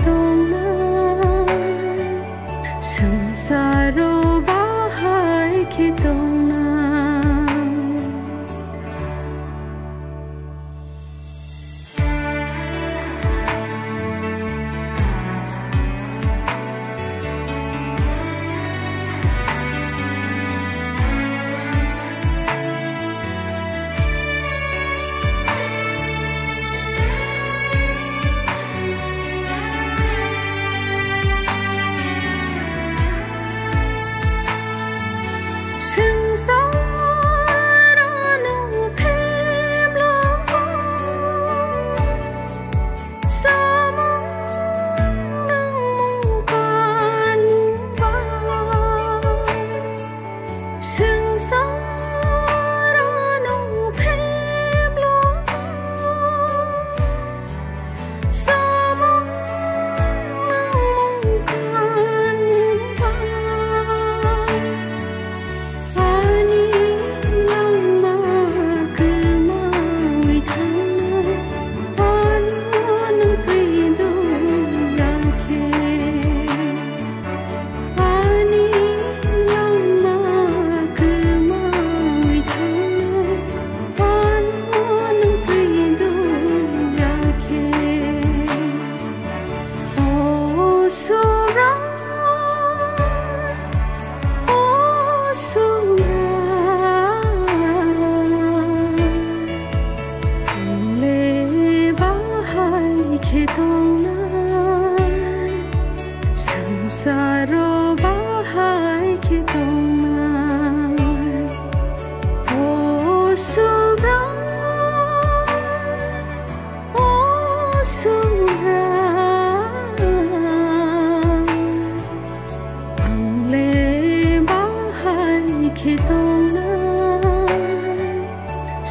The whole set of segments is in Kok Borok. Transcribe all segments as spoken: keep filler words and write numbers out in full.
tongnai, swngcharo bahai khe tongnai. Swngcharo nwng phimlongo, samung nwng mungkan mungba. Swngcharo nwng phimlongo, samung nwng mungkan mungba. Ani langma kwmawi thangnai, ano nwng twi dula khe. Ani langma kwmawi thangnai, ano nwng twi dula khe. O Subrai, o Subrai, ang le bahai khe tongnai, swngcharo bahai khe tongnai. O Subrai, o Subrai, ang le bahai khe tongnai,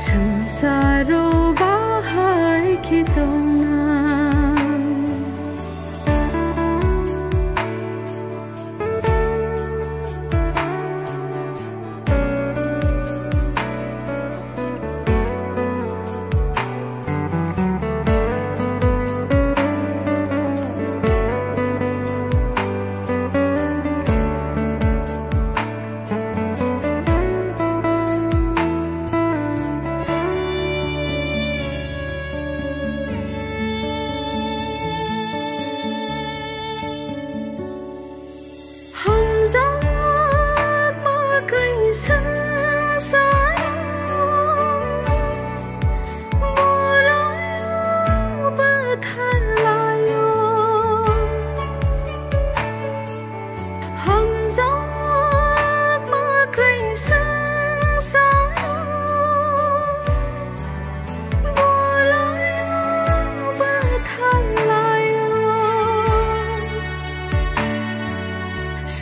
swngcharo bahai khe tongnai. Hamjakma kwrwi swngcharo, bolai-o bwtharlai-o. Hamjakma kwrwi swngcharo, bolai-o bwtharlai-o.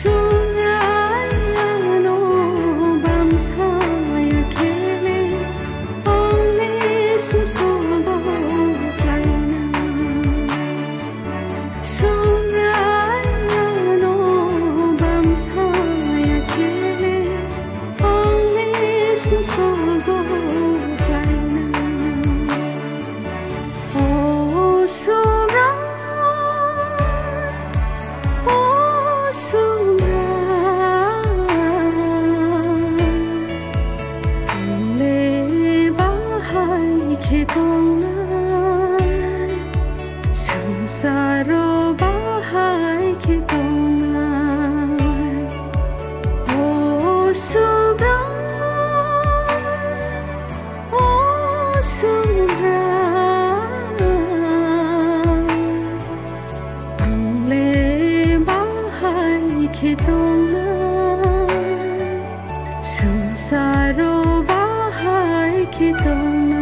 Subrai ano bamsaya khe le, ang le sumsogo khlainai. Subrai ano bamsaya khe le, ang le sumsogo khlainai. O Subrai, o Subrai, ang le bahai khe tongnai, swngcharo bahai khe tongnai. O Subrai, o Subrai, ang le bahai khe tongnai, swngcharo bahai khe tongnai.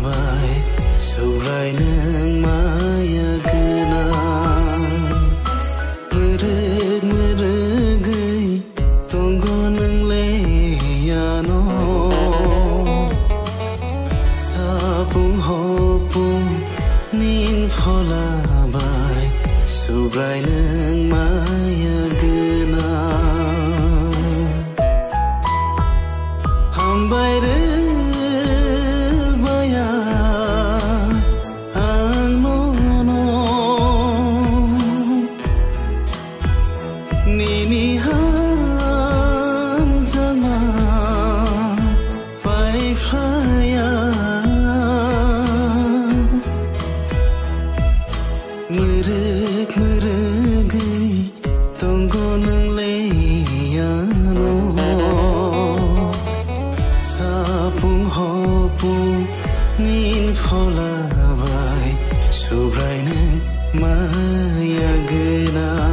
bai, Subrai nwng maya gwnang. Mwrwk mwrwgwi tongo nwng le ano. Sapung hopung nin phola bai, Subrai nwng maya gwnang. Hambai rw baya ang nono. Nini hamjakma pai phlaya. Mwrwk mwrwgwi tongo nwng le ano. Sapung hopung nin phola bai, Subrai nwng maya gwnang.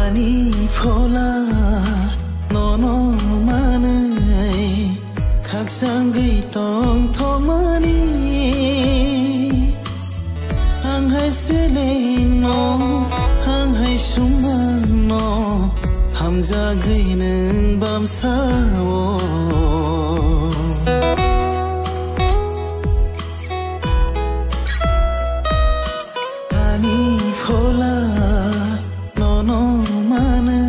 Ani phola nono manwi khakchangwi tongthokmani. Ang hai selengno, ang hai sumangno, hamjagwi nwng bamsao. Ani phola nono manwi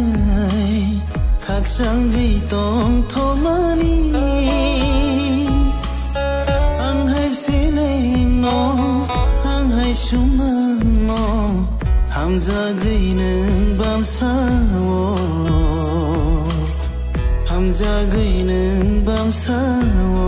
khakchangwi tongthokmani. Ang hai selengno, ang hai sumangno, hamjagwi nwng bamsao, hamjagwi nwng bamsao.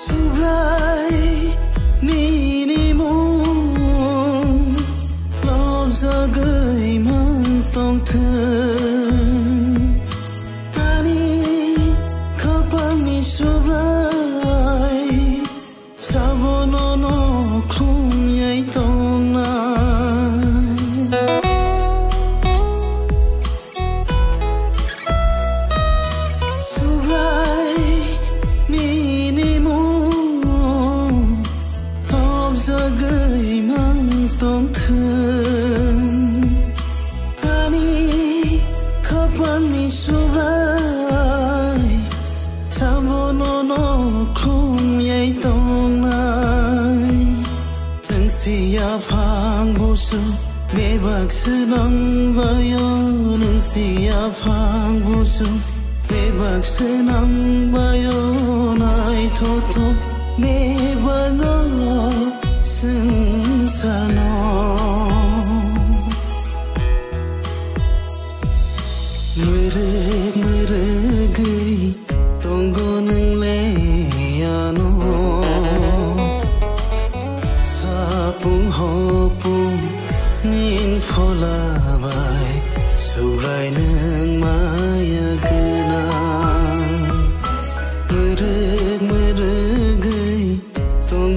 Subrai nini mung lobjagwi mang tongthwng. Ani khapangni Subrai sabono no khumyai tongnai. Subrai nini mung lobjagwi mang tongthwng. Ani khapangni Subrai sabono no khumyai tongnai. Nwng si yaphang busu bebak swnam bayo, nwng si yaphang busu bebak swnam bayo, naithothok bebak o swngcharno. Mwrwk mwrwgwi tongo nwng le ano. Sapung hopung nin phola bai, Subrai nwng maya gwnang. Mwrwk mwrwgwi tong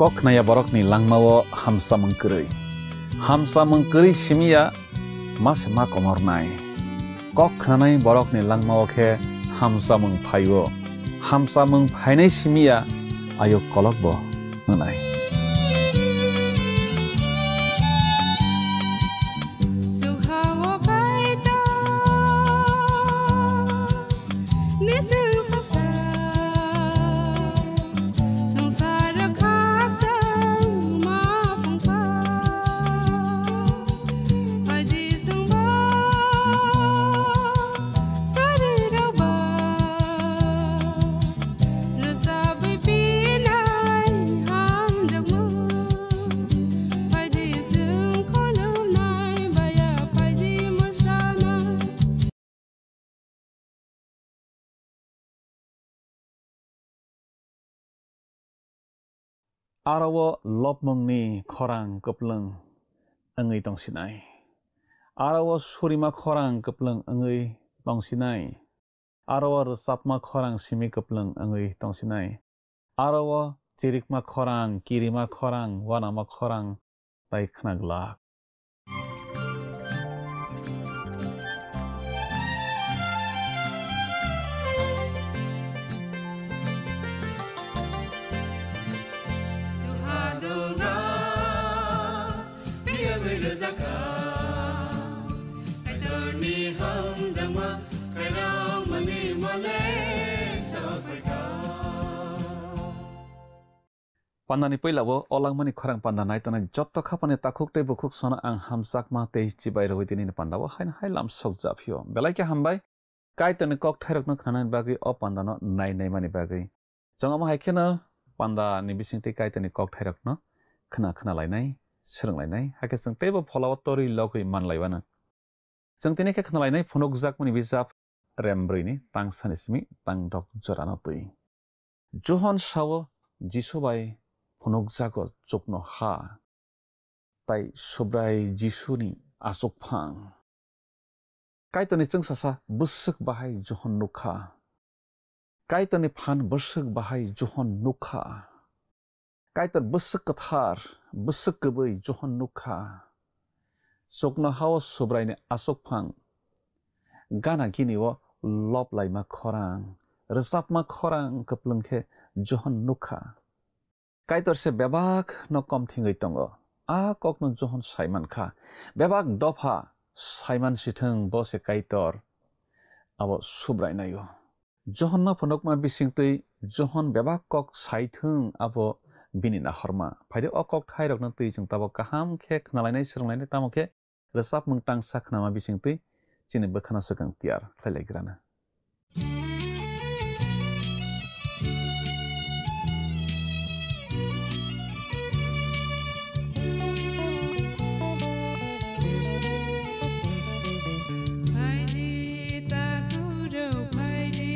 Kok khnaya borokni langmao hamsamung kwrwi. Hamsamung kwrwi simi ya ma se ma komornai. Kok khnanai borokni langmao khe hamsamung phaio. Hamsamung phainai simi ya ayuk kolokbo wngnai. Aro o lobmungni khorang kwplwng wngwi tongsinai. Aro o surima khorang kwplwng wngwi tongsinai. Aro o rwchapma khorang simi kwplwng wngwi tongsinai. Aro o chirikma khorang, kirima khorang, uanama khorang tai khna glak. Pandani puila o langmani khorang panda naitongnai jotto khapani takhuk tei bukhuk sono ang hamjakma tei chibai rwui tini pandao haino hai lam sokjaphio. Belai khe hambai Kaitorni kokthairokno khnanani bagwi o pandano nai naimani bagwi. Chwng omo hai kheno pandani bisingtwi Kaitorni kokthairokno khna khna lainai, swrwng lainai, hakhe chwng teibo pholao torwi logwi man laiwano. Chwng tini khe khna lainai phunukjakmani bijap rem brwini tangsani simi tang dok jorano twi. Johon sao Jisu bai phunukjago chuknoha, tai Subrai Jisuni achukphang. Kaitorni chwngsasa bwswk bahai Johon nukha. Kaitorni phan bwswk bahai Johon nukha. Kaitor bwswk kwthar, bwswk kwbwi Johon nukha. Chuknohao Subraini achukphang, gana gini o lob laima khorang, rwchapma khorang kwplwng khe Johon nukha. Kaitor se bebak no kom thingwi tongo. A kokno Johon sai mankha. Bebak dopha sai man sithwng bo se Kaitor abo Subrai naio. Johonno phunukma bisingtwi Johon bebak kok sai thwng abo bini nahorma. Phaidi o kokthairokno twi chwng tabok kaham khe khnalainai, swrwnglainai, tamo khe rwchapmung tangsa khnama bisingtwi chini bwkhano swkang tiyar khlai lai grana. Phaidi takhuk rok phaidi,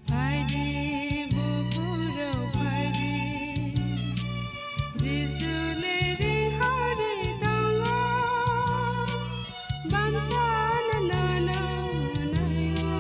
phaidi bukhuk rok phaidi, Jisu le ri hori tongo, bamsa no nono naio.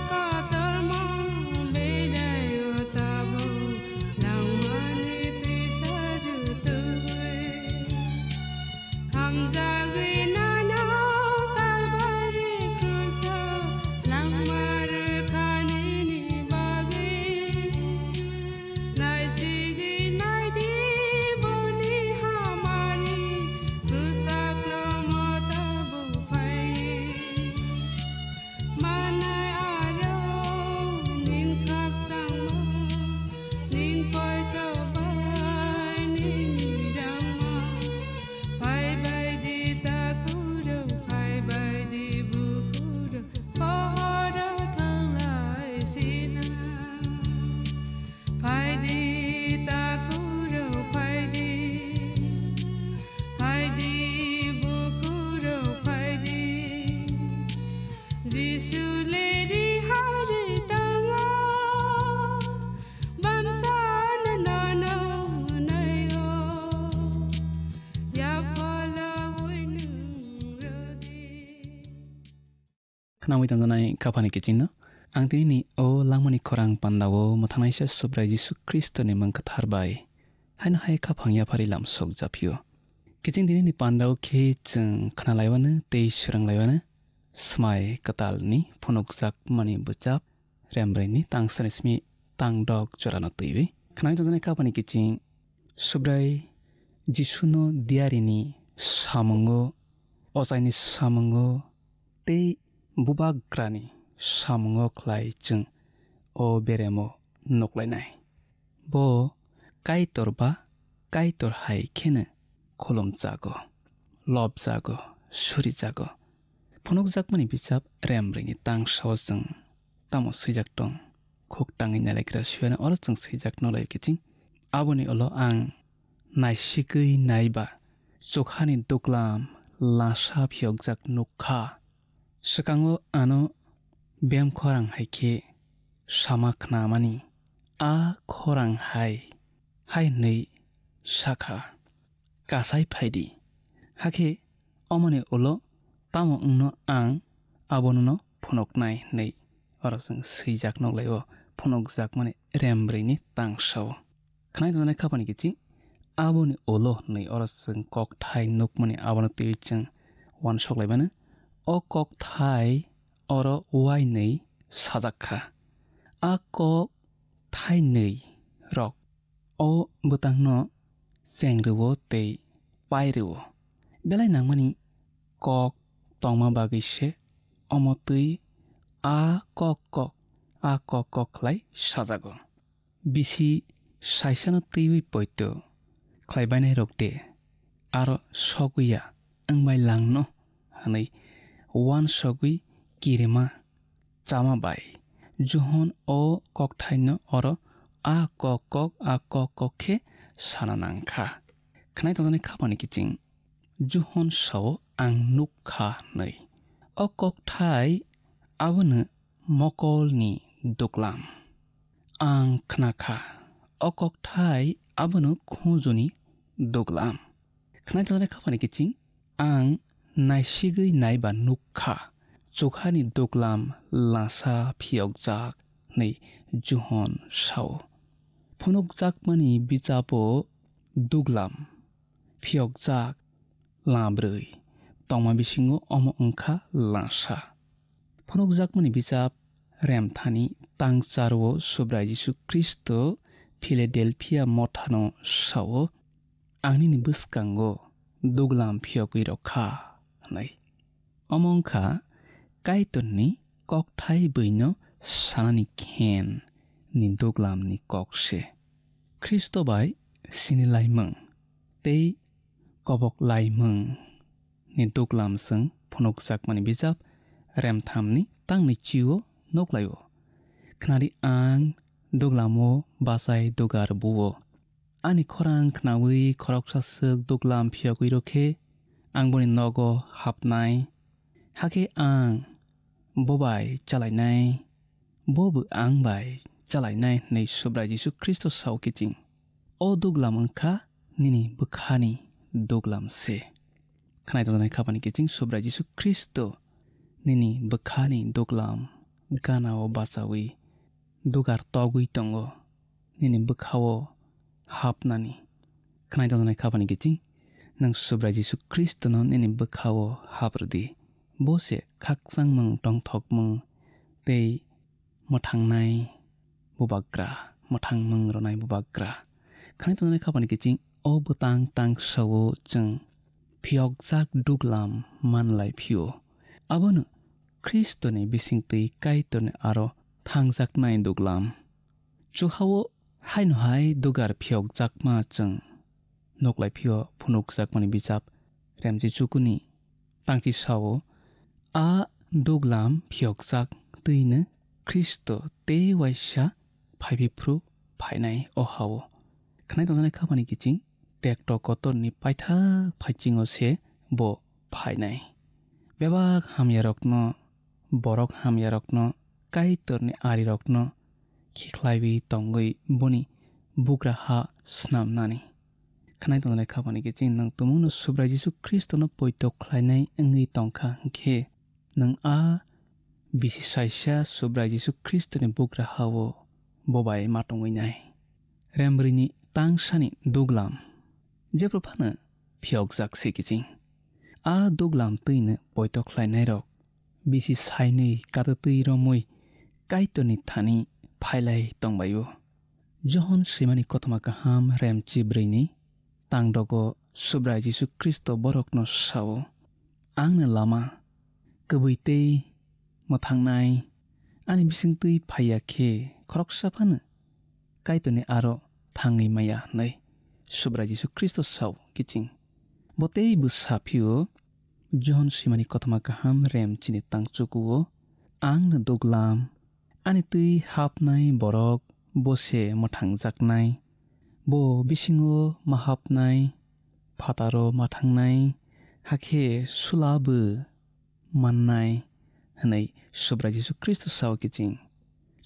Kotorma belaio tabuk langmani twisa rutugwi. Hamjagwi nono Kalbari kruso langma rwkha nini bagwi. Naisigwi naidi boni hamari, kwchaklomo tabuk phai. Manai aro ning khakchangma, ning poito bai nini rangma. Phai bai di takhurok, phai bai di bukhurok, pohoro thanglai sina. Phai di takhurok, phai di, phai di bukhurok, phai di. Jisu leri hari tango, bamsa na nono naio, ya phola winung rodi. Khnawi tongjanai kaphani kichingno, ang tinini o langmani khorang pandao mwthangnaisa Subrai Jisu Khristoni mung kwthar bai haino hai kaphang yaphari lamsok japhio. Kiching tinini pandao khe chwng khnalaiwano tei swrwnglaiwano Swmai Kwtalni phunukjakmani bwchap Rembrwini tangsani simi tangdok jorano twiwi. Khnawi tongjaknai kaphani kiching Subrai Jisuno diarini samungo, ochaini samungo tei bubagrani samungo khlai chwng o beremo nuklainai. Bo Kaitor ba Kaitor hai kheno khulumjago, lobjago, surijago. Phunukjakmani bijap Rembrwini tangsao chwng tamo swijak tong? Khuk tangwi nailaigra suyano oro chwng swijak nolai kiching. Aboni ulo ang naisigwi naiba, chukhani duglam lasa phiyokjak nukha. Swkango ano bem khorang hai khe sama khnamani, a khorang hai, hai hwnwi sakha, "Kasai phai di, hakhe omoni ulo tamo wngno ang abonono phunuknai," hwnwi oro chwng swijak nuklaio phunukjakmani Rembrwini tangsao. Khwnai tongjaknai khapani kiching, "Aboni ulo" hwnwi oro chwng kokthai nukmani abono twiwi chwng uansuk laimano. O kokthai oro uainwi sajak kha. A kok thainwi rok o bwtangno cheng rwo tei pai rwo. Belai nangmani kok tongma bagwi se omo twi a kok kok, a kok kok khlai sajago. Bisi saisano twiwi poito khlai bainai rok de aro sogwi ya wngbai langno hwnwi uansugwi kirima chama bai Johon o kokthaino oro a kok kok, a kok kok khe sana nang kha. Khwnai tongjaknai khapani kiching Johon sao, "Ang nuk kha," hwnwi. O kokthai abono mokolni duglam. Ang khna kha, o kokthai abono khunjuni duglam. Khwnai tongjaknai khapani kiching, "Ang naisigwi naiba nuk kha, chukhani duglam lasa phiyokjak," hwnwi Johon sao. Phunukjakmani bichapo duglam phiyokjak labrwi tongma bisingo omo wngkha lasa. Phunukjakmani bichap remthani tangcharo Subrai Jisu Khristo Philadelphia mothano sao, "Ang nini bwskango duglam phiyogwi rwkha," hwnwi. Omo wngkha Kaitorni kokthai bwino sanani khen ni duglamni kok se. Khristo bai sini laimung tei kobok laimung ni duglam chwng phunukjakmani bijap remthamni tangni chio nuklaio. Khnadi ang duglamo bachai dugar buo. Ani khorang khnaui khoroksa swk duglam phiyogwi rw khe, ang boni nogo hapnai. Hakhe ang bo bai chalainai, bo bo ang bai chalainai hwnwi Subrai Jisu Khristo sao kiching. O duglam wngkha nini bwkhani duglam se. Khwnai tongjaknai khapani kiching Subrai Jisu Khristo nini bwkhani duglam ganao bachaui dugar togwi tongo nini bwkhao hapnani. Khwnai tongjaknai khapani kiching, nwng Subrai Jisu Khristono nini bwkhao haprwdi. Bo se khakchangmung, tongthokmung tei mwthangnai bubagra, mwthangmung rwnai bubagra. Khwnai tongjaknai khapani kiching, o bwtang tangsao chwng phiyokjak duglam manlai phio. Abono Khristoni bisingtwi Kaitorni aro thangjaknai duglam. Chuhao haino hai dugar phiyokjakma chwng nuklai phio phunukjakmani bijap Remchi Chukuni tangchi sao, a duglam phiyokjak twino Khristo tei waisa phaiphipru phainai o hao. Khwnai tongjaknai khapani kiching tekto kotorni paithak phaichingo se bo phainai. Bebak hamyarokno, borok hamyarokno, Kaitorni arirokno khikhlaiwi tongwi boni bugra ha snamnani. Khwnai tongjaknai khapani kiching, nwng tumungno Subrai Jisu Khristono poito khlainai wngwi tongkha hwnkhe, nwng a bisi saisa Subrai Jisu Khristoni bugra hao bo bai ma tongwi nai. Remrwini tangsani duglam jephru phano phiyokjak se kiching. A duglam twino poito khlainairok bisi sainwi katatwi romwi Kaitorni thani phailai tongbaio. Johon swimani kothoma kaham remchi brwini tangdogo Subrai Jisu Khristo borokno sao, "Angno lama, kwbwi tei mwthangnai, ani bisingtwi phaiya khe khoroksa phano Kaitorni aro thangwi maya," hwnwi Subrai Jisu Khristo sao kiching. Bo tei bwsa phio Johon swimani kothoma kaham remchini tangchukuo, "Angno duglam, ani twi hapnai borok bo se mwthangjaknai. Bo bisingo ma hapnai, phataro ma thangnai, hakhe sula bo mannai," hwnwi Subrai Jisu Khristo sao kiching.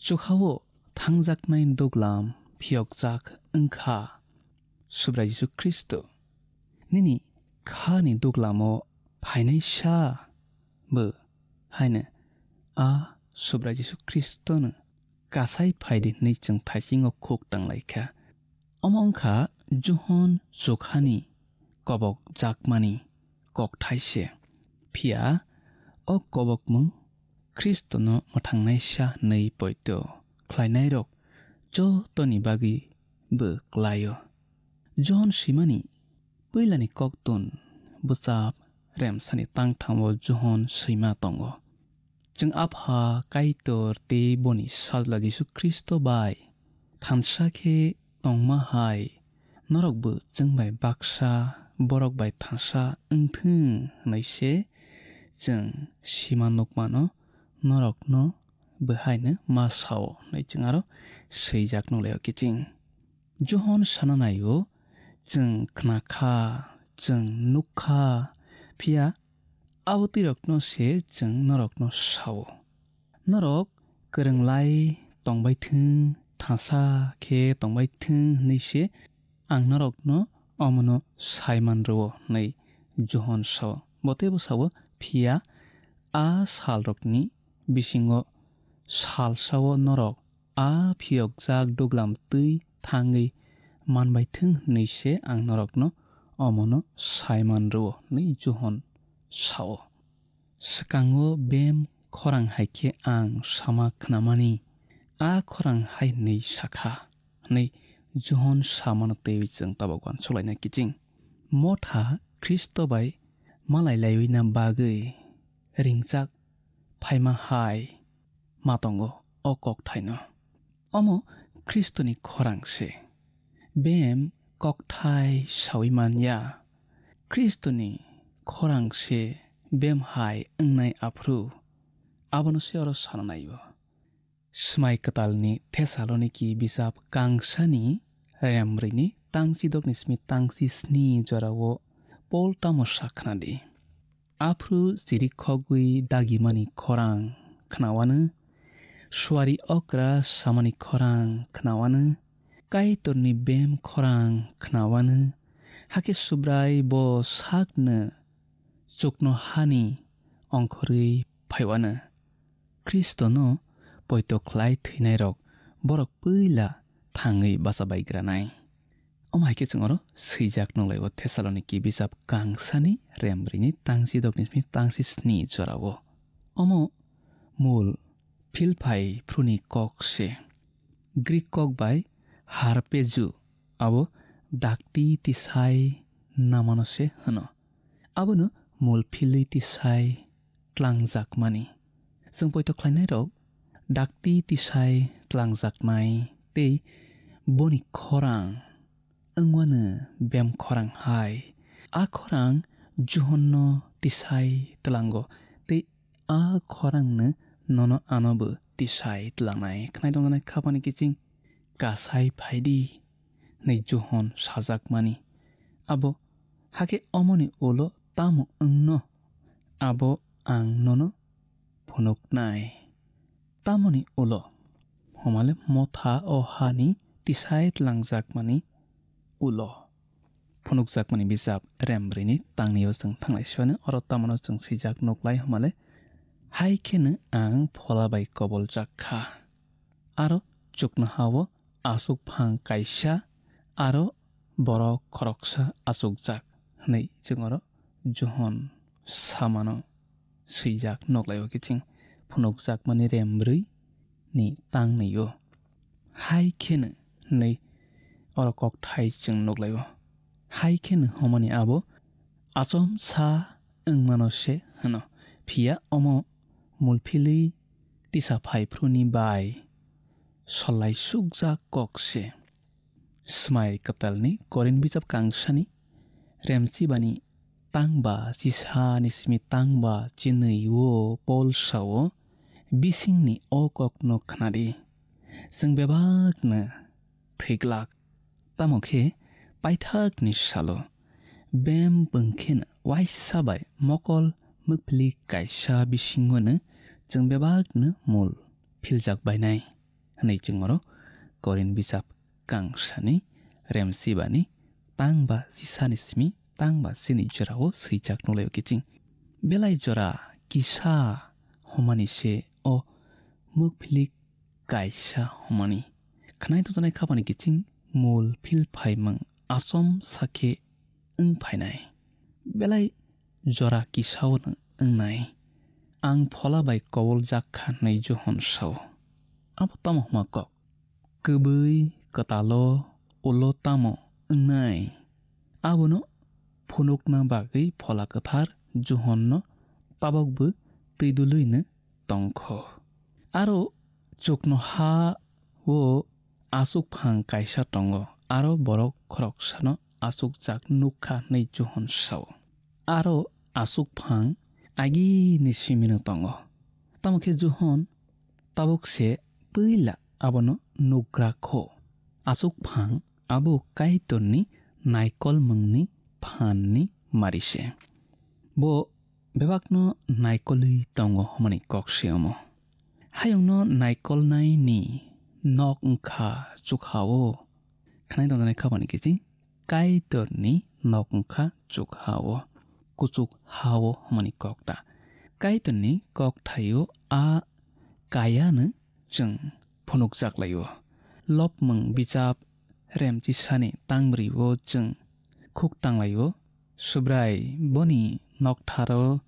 Chukhao thangjaknai duglam phiyokjak wngkha Subrai Jisu Khristo. Nini khani duglamo phainai sa bo haino a Subrai Jisu Khristono kasai phaidi hwnwi chwng thaisingo khuk tanglaikha. Omo wngkha Johon chukhani kobok jakmani kokthai se. Phiya o kobokmung Khristono mwthangnaisa hwnwi poito khlainairok jotoni bagwi bo klaio. Johon swimani puilani koktun bwchap remsani tangthango Johon swima tongo. Chwng Apha Kaitor tei boni Sajla Jisu Khristo bai thansa khe tongma hai norokbo chwng bai baksa borok bai thansa wngthung hwnwi se chwng sima nukmano norokno bo haino ma sao hwnwi chwng aro swijak nukhlaio kiching. Johon sana naio, "Chwng khna kha, chwng nuk kha, phiya abo twirokno se chwng norokno sao. Norok kwrwng lai tongbai thung, thansa khe tongbai thung hwnwi se ang norokno omono sai man rwo," hwnwi Johon sao. Bo teibo sao, "Phiya a salrokni bisingo salsao norok a phiyokjak duglam twi thangwi manbai thung hwnwi se ang norokno omono sai man rwo," hwnwi Johon sao. Swkango bem khorang hai khe ang sama khnamani, a khorang hai hwnwi sakha, hwnwi Johon samano twiwi chwng tabuk uansuk laina kiching. Motha Khristo bai malai laiwina bagwi ringjak phaima hai ma tongo o kokthaino. Omo Khristoni khorang se. Bem kokthai saui man ya. Khristoni khorang se bem hai wngnai aphuru. Abono se oro sana naio. Swmai kwtalni Thessaloniki bijap kangsani remrwini tangchi dokni simi tangchi sni jorao Pol tamo sa khna di. Aphuru chirikhogwi dagimani khorang khnawano, suari okra samani khorang khnawano, Kaitorni bem khorang khnawano, hakhe Subrai bo sakno chuknohani ongkhorwi phaiwano. Khristono poito khlai thwinairok borok puila thangwi bacha baigranai. Omo hai khe chwng oro swijak nukhlai-o Thessaloniki bijap kangsani rembrwini tangchi dokni simi tangchi sni jorao. Omo mul Philpai phuruni kok se. Greek kok bai harpezu, abo dakti tisai namano se hwno. Abono mul philwi tisai tlangjakmani. Chwng poito khlainairok dakti tisai tlangjaknai tei boni khorang wngmano bem khorang hai. A khorang Johonno tisai tlango tei a khorangno nono anobo tisai tlangnai. Khnai tongjaknai khapani kiching kasai phaidi hwnwi Johon sajakmani. Abo hakhe omoni ulo tamo wngno abo ang nono phunuknai. Tamoni ulo, homale motha o hani tisai tlangjakmani ulo. Phunukjakmani bijap rembrwini tangnio chwng thanglai suani oro tamano chwng swijak nuklai homale, hai kheno ang phola bai koboljak kha. Aro chuknoha-o aswk phang kaisa, aro borok khoroksa achukjak, hwnwi chwng oro Johon samano swijak nuklaio kiching phunukjakmani rembrwi ni tangnio. Hai kheno hwnwi oro kokthai chwng nuklaio. Hai kheno homani abo achomsa wngmano se hwno, phiya omo mulphilwi tisa phaiphru ni bai sollai sukjak kok se. Swmai kwtalni Korin bijap kangsani remchibani tangba chisani simi tangba chinwi-o Pol sao, bisingni o kokno khnadi. Chwng bebakno thwiglak. Tamo khe paithakni salo bem bwngkhen waisa bai mokol mwkphlik kaisa bisingono chwng bebakno mul philjak bainai, hwnwi chwng oro Korin bijap kangsani remsibani tangba chisani simi tangba chini jorao swijak nukhlaio kiching. Belai jora kisa homani se o mwkphlik kaisa homani. Khnai tongjaknai khapani kiching mul phil phaimung achom sakhe wng phainai. Belai jora kisao no wngnai. Ang phola bai koboljak kha hwnwi Johon sao. Abo tamo hwnma kok? Kwbwi kwtalo ulo tamo wngnai? Abono phunukna bagwi phola kwthar Johonno tabukbo twi dulwino tongkho. Aro chuknoha-o aswk phang kaisa tongo, aro borok khoroksano aswkjak nukha hwnwi Johon sao. Aro aswk phang agini simino tongo. Tamo khe Johon tabuk se puila abono nukgra kho. Aswk phang abo Kaitorni naikolmungni phanni mari se. Bo bebakno naikolwi tongo hwnmani kok se omo. Hayungno naikolnaini nok wngkha chukha-o. Khnai tongjaknai khapani kiching Kaitorni nok wngkha chukha-o, kuchuk ha-o hwnmani kok ta. Kaitorni kokthaio a kayano chwng phunukjak lai-o. Lopmung bijap remchisani tangbrwi-o chwng khuk tang lai-o. Subrai boni noktharo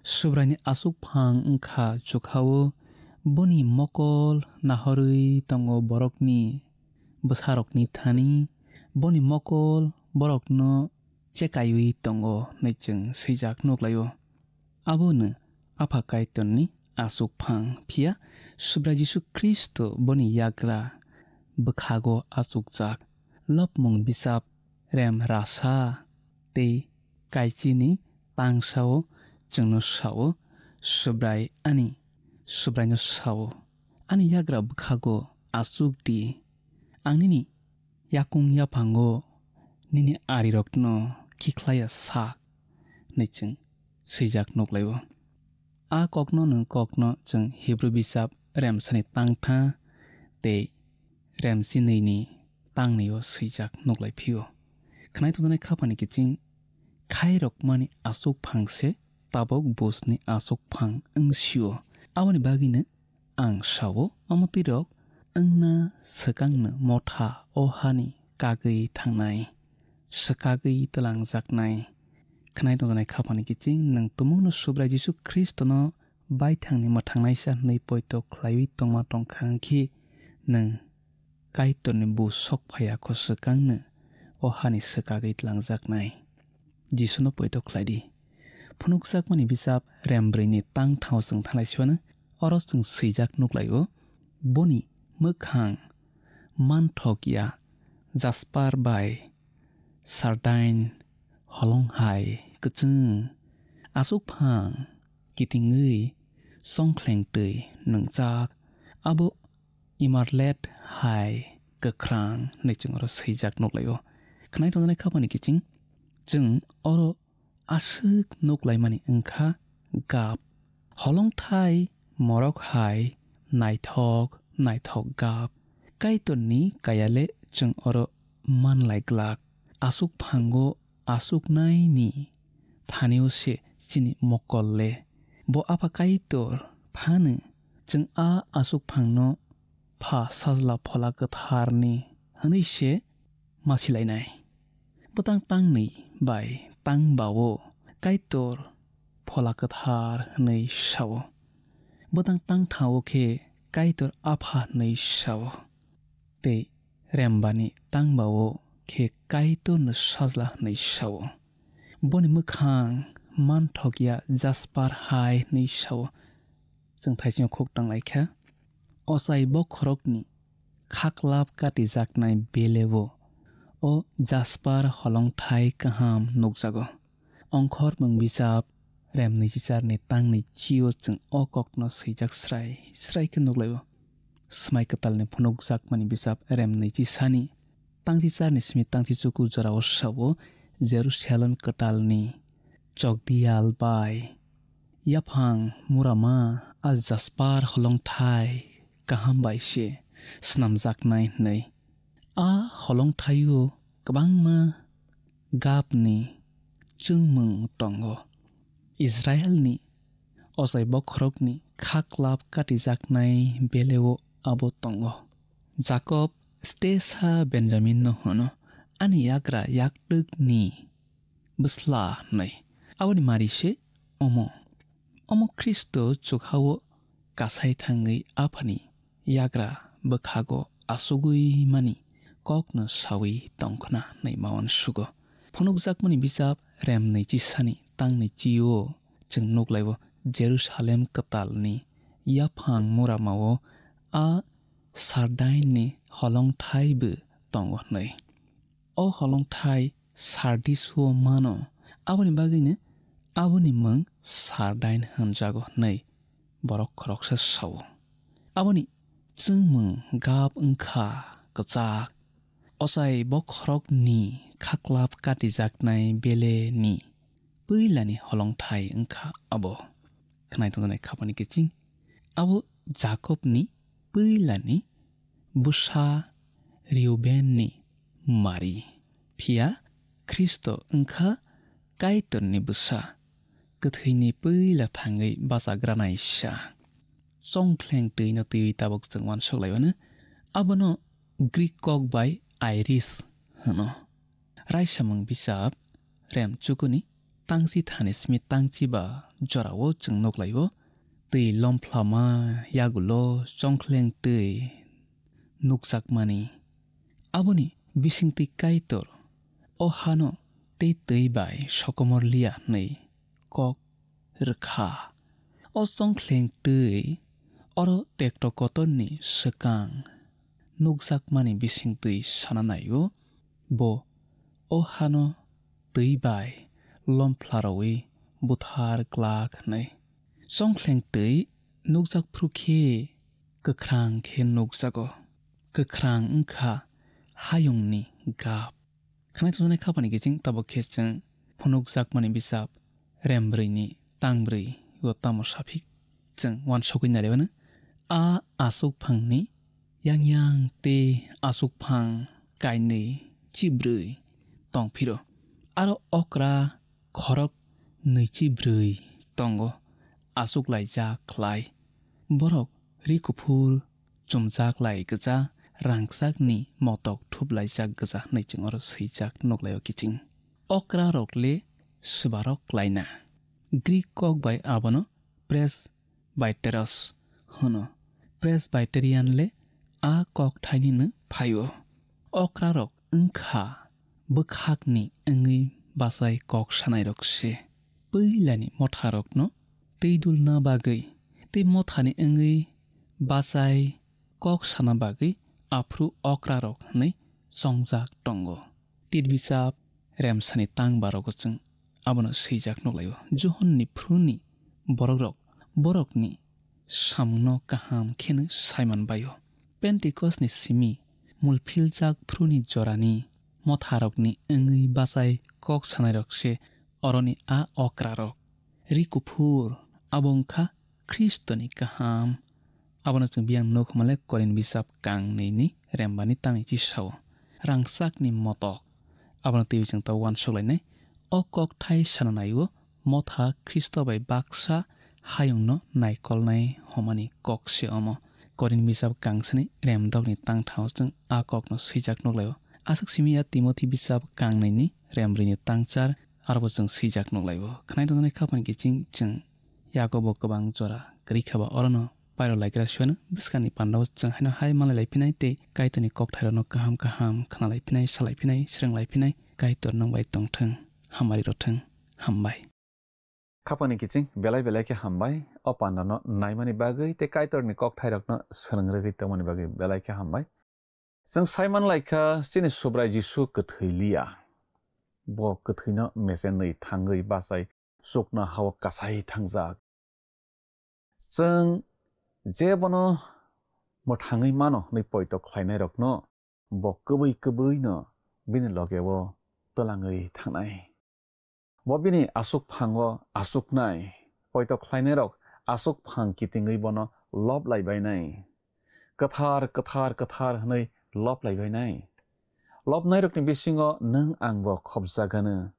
Subraini aswk phang wngkha chukha-o, boni mokol nahorwi tongo borokni bwsarokni thani, boni mokol borokno chekaiwi tongo hwnwi chwng swijak nuklaio. Abono Apha Kaitorni aswk phang, phiya Subrai Jisu Khristo boni yagra bwkhago achukjak. Lopmung bijap rem rasa tei kaichini tangsao chwngno sao, Subrai ani Subraino sao, ani yagra bwkhago achuk di. Ang nini yakung yaphango nini arirokno khikhlaiya sak, hwnwi chwng swijak nuklaio. A kokno nwng kokno chwng Hibru bijap remsani tangtha tei remsinwini tangnwio swijak nuklai phio. Khnai tongjaknai khapani kiching khairokmani aswk phang se tabuk bujni aswk phang wng sio. Aboni bagwino Ang sao, omo twirok wngna swkangno motha o hani kagwi thangnai, swkagwi twlangjaknai. Khwnai tongjaknai khaphani kiching, nwng tumungno Subrai Jisu Khristono baithangni mwthangnaisa hwnwi poito khlaiwi tongma tongkha, wngkhe nwng Kaitorni bu sok phaiya kho swkangno o hani swkagwi twlangjaknai. Jisuno poito khlai di. Phunukjakmani bijap rem brwi ni tang thao chwng thanglai siwano, oro chwng swijak nuklaio, boni mwkhang manthok ya jasper bai sardain holong hai kwchwng, aswk phang kitingwi chongkhleng twi nwngjak, abo emerald hai kwkhrang hwnwi chwng oro swijak nuklaio. Khwnai tongjaknai khaphani kiching chwng oro aswk nuklaimani wngkha gap. Holongthai morok hai naithok naithok gap. Kaitorni kayale chwng oro manlai glak. Aswk phango aswknaini thanio se chini mokol le. Bo Apha Kaitor phano chwng a aswk phangno Pha Sajla Phola Kwtharni hwnwi se masilainai. Bwtang tangnwi bai tangbao Kaitor Phola Kwthar hwnwi sao. Bwtang tangthao khe Kaitor Apha hwnwi sao. Tei rembani tangbao khe Kaitorno Sajla hwnwi sao. Boni mwkhang manthok ya jasper hai hwnwi sao. Chwng thaisingo khuk tanglaikha. Ochai bokhorokni khaklap katijaknai beleo o jasper holongthai kaham nukjago. Ongkhormung bijap rem nwichicharni tangni chio chwng o kokno swijak srai srai khe nuklaio. Swmai kwtalni phunukjakmani bijap rem nwichi sani tangchicharni simi tangchichuku jorao sao, Jerusalem kwtalni chokdiyal bai yaphang murama a jasper holongthai kaham bai se snamjaknai hwnwi. A holongthaio kwbangma gapni chwngmung tongo. Israelni ochai bokhorokni khaklap katijaknai beleo abo tongo. Jakob stesa Benjaminno hwno, "Ani yagra yaktwkni bwsla," hwnwi. Aboni mari se omo. Omo Khristo chukhao kasai thangwi Aphani yagra bwkhago achugwi mani kokno sawi tongkhna hwnwi ma uansugo. Phunukjakmani bijap rem nwichi sani tangni chio chwng nuklaio, Jerusalem kwtalni yaphang muramao a sardainni holongthai bo tongo hwnwi. O holongthai Sardis-o mano, aboni bagwino aboni mung Sardain hwnjago hwnwi borok khoroksa sao. Aboni chwngmung gap wngkha kwchak. Ochai bokhorokni khaklap katijaknai beleni puilani holongthai wngkha abo. Khwnai tongjaknai khaphani kiching. Abo Jakobni puilani bwsa Reubenni mari. Phiya Khristo wngkha Kaitorni bwsa, kwthwini puila thangwi bachagranai sa. Chongkhleng twino twiwi tabuk chwng uansuk lai mano. Abono Greek kok bai iris hwno. Raisamung bijap rem chukuni tangchi thani simi tangchi ba jorao chwng nuklaio. Twi lomphlama yagulo chongkhleng twi nukjakmani. Aboni bisingtwi Kaitor o hano tei twi bai sokomor liya hwnwi kok rwkha. O chongkhleng twi oro tekto kotorni swkang nukjakmani bisingtwi sana naio, bo o hano twi bai lomphlarwi buthar glak hwnwi. Chongkhleng twi nukjak phru khe kwkhrang khe nukjago. Kwkhrang wngkha hayungni gap. Khwnai tongjaknai khaphani kiching tabuk khe chwng phunukjakmani bijap rem brwi ni tang brwi o tamo saphik chwng uansugwi nai lai mano. A aswk phangni yang yang tei aswk phang kainwi chibrwi tong phiro. Aro okra khorok nwichi brwi tongo, aswk laijak khlai. Borok ri kuphur chumjak lai gwja, rangchakni motok thuplaijak gwja hwnwi chwng oro swijak nuklaio kiching. Okra rok le swbarok klaina. Greek kok bai abono presbyteros hwno. Presbyterian le a kokthainino phaio. Okra rok wngkha bwkhakni wngwi bachai kok sanairok se. Puilani motharokno twi dulna bagwi tei mothani wngwi bachai kok sana bagwi aphuru okra rok hwnwi chongjak tongo. Tirbichap remsani tang barogo chwng abono swijak nuklaio. Johonni phuruni borokrok borokni samungno kaham kheno saiman baio. Pentikosni simi mulphiljak phuruni jorani motharokni wngwi bachai kok sanairok se oroni a okrarok. Ri kuphur abo wngkha Khristoni kaham. Abono chwng biyang nuk hwnmale Korin bisap kang nwi ni rembani tangwi chisao. Rangchakni motok. Abono twiwi chwng tabuk uansuk lainai. O kokthai sana nai-o motha Khristo bai baksa hayungno naikolnai hwnmani kok se omo. Korin bisap kangsani remdokni tangthao chwng a kokno swijak nuklaio. Aswk simi ya Timothi bisap kang nwi ni rembrwi ni tangchar arobo chwng swijak nuklaio. Khwnai tongjaknai khaphang kiching chwng Yakobo kwbang jora kwrwi kha ba orono pairo laikra suiano bwskangni pandao chwng haino hai malai lai phinai tei Kaitorni kokthairokno kaham kaham khna lai phinai, sa lai phinai, srwng lai phinai. Kaitor nwng bai tong thung, hamari rw thung, hambai. Khapangni kiching belai belai khe hambai, o pandano naimani bagwi tei Kaitorni kokthairokno srwng rwgwi tongmani bagwi belai khe hambai. Chwng sai man lai kha, chini Subrai Jisu kwthwi li ya. Bo kwthwino mesenwi thangwi bachai chuknohao kasai thangjak. Chwng je bono mwthangwi mano hwnwi poito khlainairokno bo kwbwi kwbwino bini logeo twlangwi thangnai. Bo bini aswk phango achuknai, poito khlainairok aswk phang kitingwi bono lob lai bainai. Kwthar, kwthar, kwthar hwnwi lob lai bainai. Lobnairokni bisingo nwng angbo khopjagano.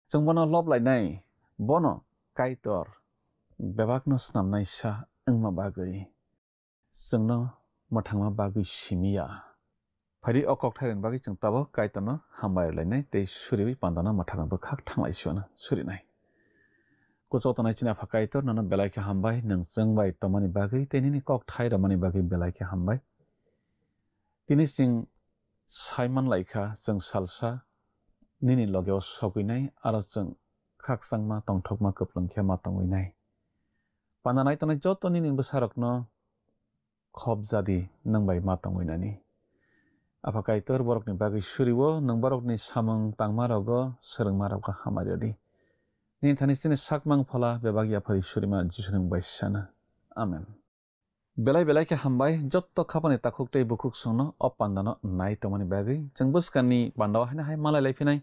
Chwng bono lob lainai, bono Kaitor bebakno snamnaisa wngma bagwi. Chwngno mwthangma bagwi simi ya. Phaidi o kokthairokni bagwi chwng tabuk Kaitorno hambai rwlainai tei suriwi pandano mwthangwi bwkhak thanglai siwano surinai. Kuchuk tongnai chini Apha Kaitor, nono belai khe hambai, nwng chwng bai tongmani bagwi tei nini kokthai romani bagwi belai khe hambai. Tini chwng sai man lai kha, chwng salsa nini logeo sogwinai, aro chwng khakchangma tongthokma kwplwng khe ma tongwinai. Panda nai tongnai joto nini bwsarokno khop jadi nwng bai ma tongwi nani. Apha Kaitor, borokni bagwi suriwo, nwng borokni samung tangma rogo, swrwngma rogo hamari rwdi. Nini thani chini sakmang phola bebak yaphari surima Jisuni mung bai sana. Amen. Belai belai khe hambai, jotto khapani takhuk tei bukhuk songno o pandano nai tongmani bagwi. Chwng bwskangni pandao haino hai malai lai phinai,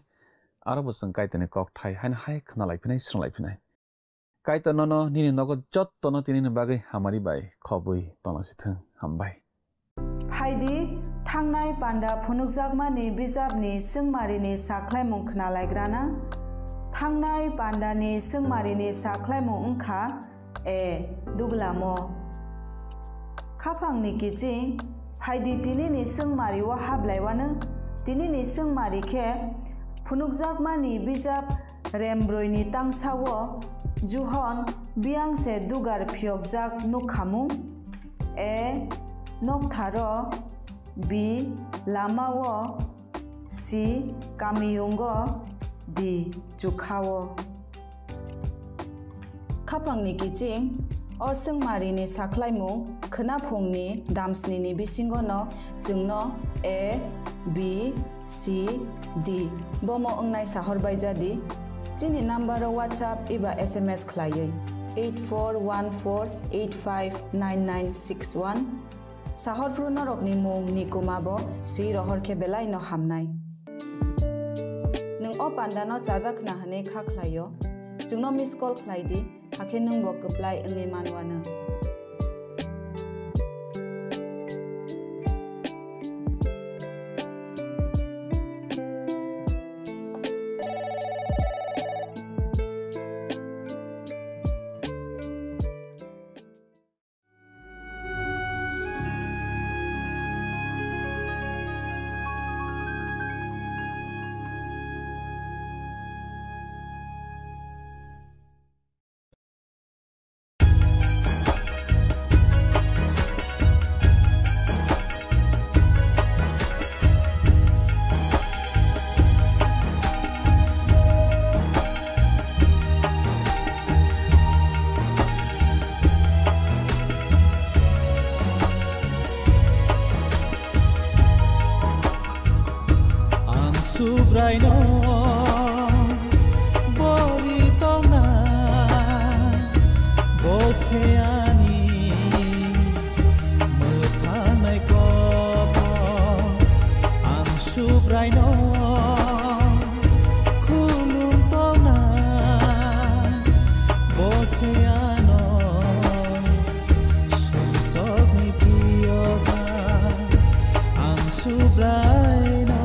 aro bo chwng Kaitorni kokthai haino hai khna lai phinai, srwng lai phinai. Kaitor nono nini nogo jottono tinini bagwi hamari bai khobwi tonglasithwng. Hambai. Phaidi, thangnai panda phunukjakmani bijapni swngmarini sakhlaimung khnalaigrana. Thangnai pandani swngmarini sakhlaimung wngkha, e, duglamo. Khaphangni kiching, phaidi tinini swngmario hablaiwano, tinini swngmari khe phunukjakmani bijap Rem brwi ni tangsa o Johon biyang se dugar phiyokjak nukhamung, A, nokthar o, B, lama o, C, kamiyung o, D, chukha o. Khaphang ni kiching, o swngmari ni sakhlaimung khwnaphung ni damsni ni bisingo no chwngno A, B, C, D bomo wngnai sahor bai jadi. Chini number o WhatsApp eba S M S khlaiwi eight four one four eight five nine nine six one. Sahor phru norok ni mung ni kuma bo swi rohor khe belai no hamnai. Nwng o panda no chajak khna hwnwi kha khlai o, chwngno miss call khlai di. Hakhe nwng bo kwplai wngwi manwano. Subraino bori tongna, bo se ani mwthang nai kok. Ang Subraino khulum tongna, bo se ano sumsokni phiyoba. Ang Subraino.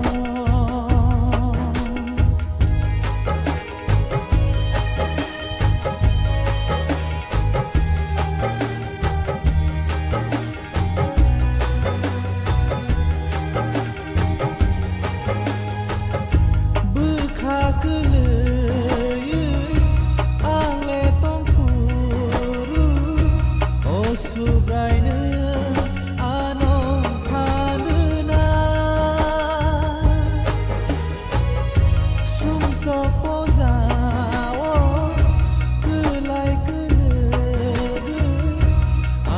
Bwkha kwlwi ang le tongphuru, o Subraino ano phanwna. Sumsok pojao kwlai kwlwgwi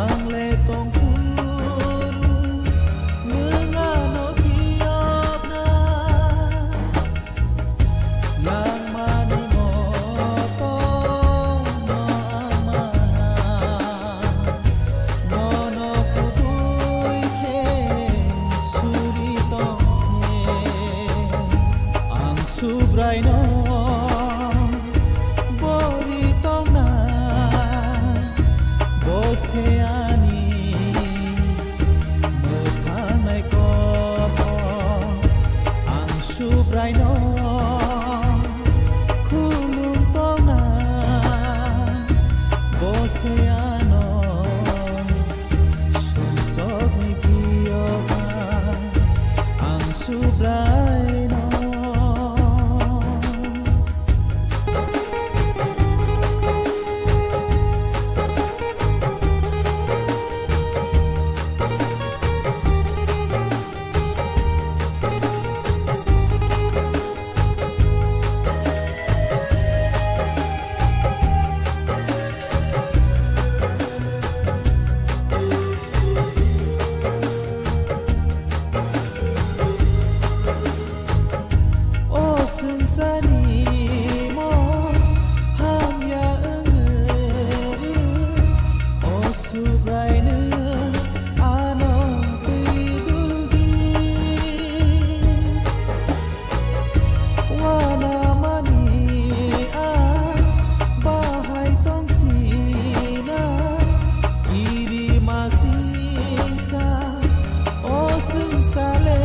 ang le tongphuru nwng ano phiyokna. Langmani motorno ang mana, nono kubui khe suri tongkhe. Ang Subraino bori tongna, bo se ani mwthang nai kok. Ang Subraino khulum tongna, bo se ano sumsokni phiyoba. Ang Subraino. O swngcharni mung hamya wngwi, o Subraino ano twi duldi. Wanamani a bahai tongsina, kirimasingsa o swngchar le.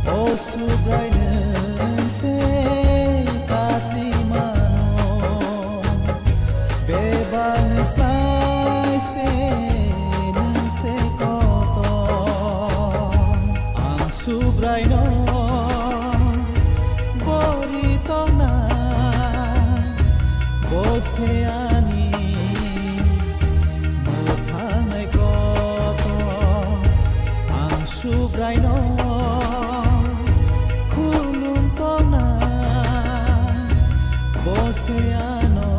O Subrai nwng se katwi mano, bebakni slai se nwng se kotor. Ang Subraino bori tongna, bo se ani mwthang nai kotor. Ang Subraino khulum tongna, bo se ano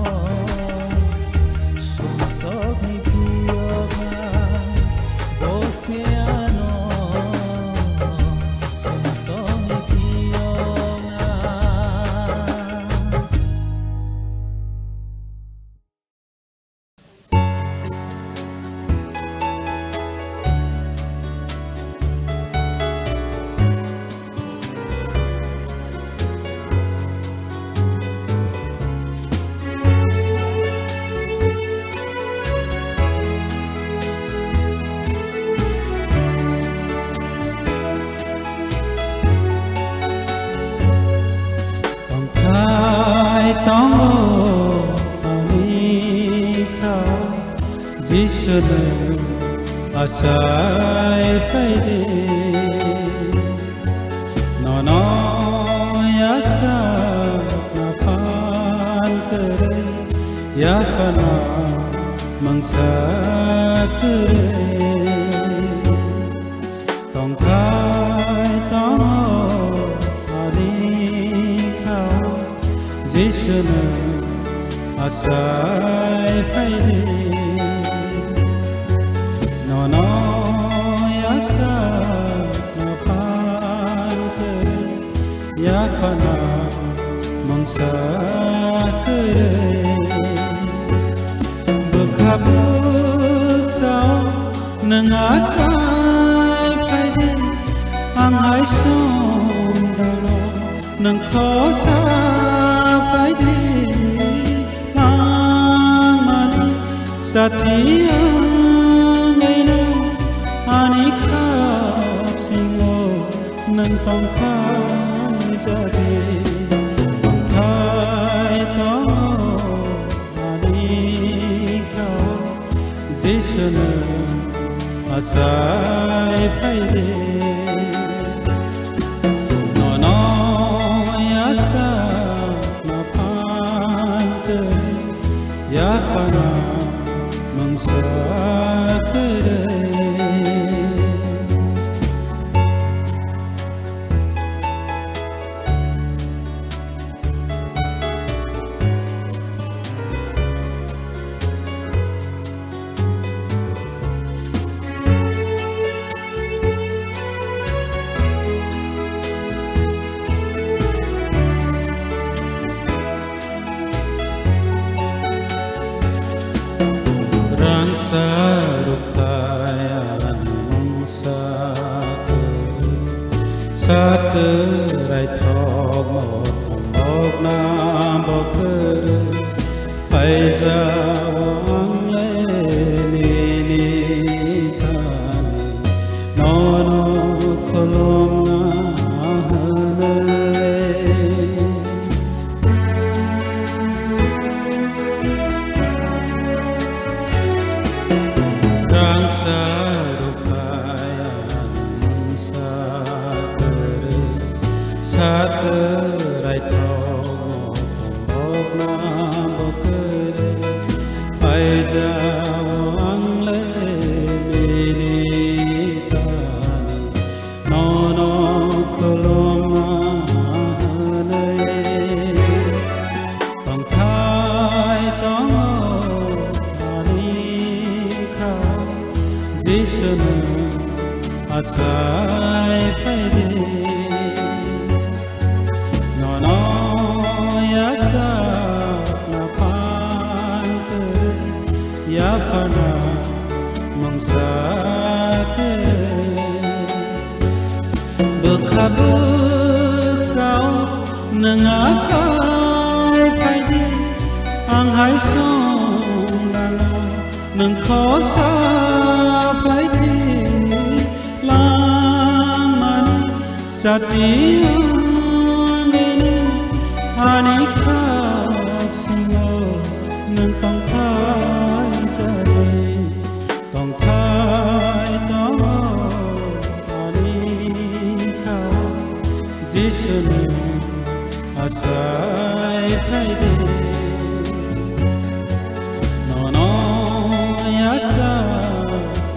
sumsokni phiyokna, bo se ano sumsokni phiyokna. Tongthai tongo ani kha, Jisu nwng achai phaidi. Nono yasa na phan kwrwi, yaphano mungsa kwrwi. Tongthai tongo ani kha, Jisu nwng achai phaidi. Nono yasa na phan Nwng achai phaidi, ang hai songdalo, nwng khosa phaidi, langmani sati wngwi nwng ani khapsingo nwng tongphai jadi, tongphai tongo. Ani kha Jisu nwng achai phaidi. Nono yasa na phan kwrwi, yaphana mungsa kwrwi. Rangsa rukthai ani mungsa kwrwi, satwrai thokmo thongbokna bo kwrwi, phaijao ang le nini thani, nono khulumna hwnwi. Rangsa rukthai ani mungsa kwrwi, satwrai thokmo thongbokna bo kwrwi, phaijao ang le nini thani, nono khulumna hwnwi. Tongthai tongo ani kha Jisu nwng achai phaidi. Nono yasa na phan kwrwi, yaphana mungsa kwrwi. Bwkha bwkha-o nwng achai phaidi, ang hai songdalo nwng khosa phaidi, langmani sati wngwi nwng ani khapsingo nwng tongphai jadi. Tongthai tongo ani kha Jisu nwng achai phaidi. Nono yasa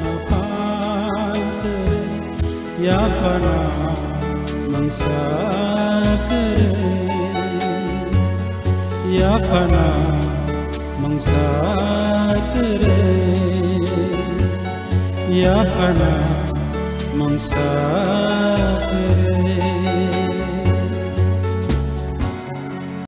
na phan kwrwi, yaphana mungsa kwrwi, yaphana mungsa kwrwi, yaphana mungsa kwrwi.